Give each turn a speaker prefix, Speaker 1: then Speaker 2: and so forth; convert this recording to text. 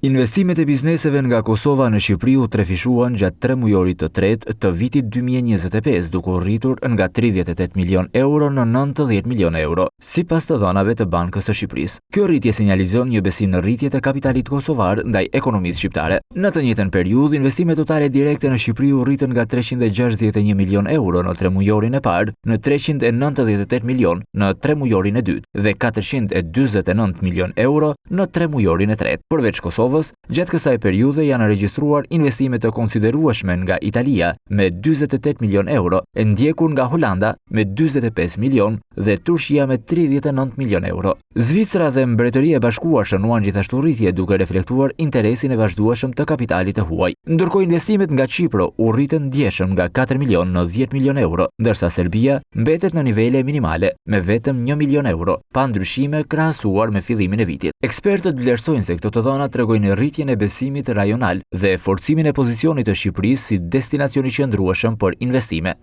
Speaker 1: Investimet e bizneseve nga Kosova në Shqipëri u trefishuan gjatë tremujorit të tretë të vitit 2025, duke u rritur nga 38 milion euro në 90 milion euro, sipas të dhënave të Bankës së Shqipërisë. Kjo rritje sinjalizon një besim në rritje të kapitalit kosovar ndaj ekonomisë shqiptare. Në të njëjtën periudhë, investimet totale direkte në Shqipëri u rritën nga 361 milion euro në tremujorin e parë në 398 milion në tremujorin e dytë dhe 449 milion euro në tremujorin e tretë. Përveç Kosovës, gjatë kësaj periudhe janë regjistruar investime të konsiderueshme nga Italia me 48 milion euro, e ndjekur nga Holanda me 45 milion dhe Turqia me 39 milion euro. Zvicra dhe Mbretëria e Bashkuar shënuan gjithashtu rritje duke reflektuar interesin e vazhdueshëm të kapitalit të huaj. Ndërkohë investimet nga Qipro u rritën ndjeshëm nga 4 milion në 10 milion euro, ndërsa Serbia mbetet në nivele minimale me vetëm 1 milion euro, pa ndryshime krahasuar me fillimin e vitit. Ekspertët vlerësojnë se këto të dhëna tregojnë rritjen e besimit rajonal dhe forcimin e pozicionit të Shqipërisë si destinacion i qëndrueshëm për investime.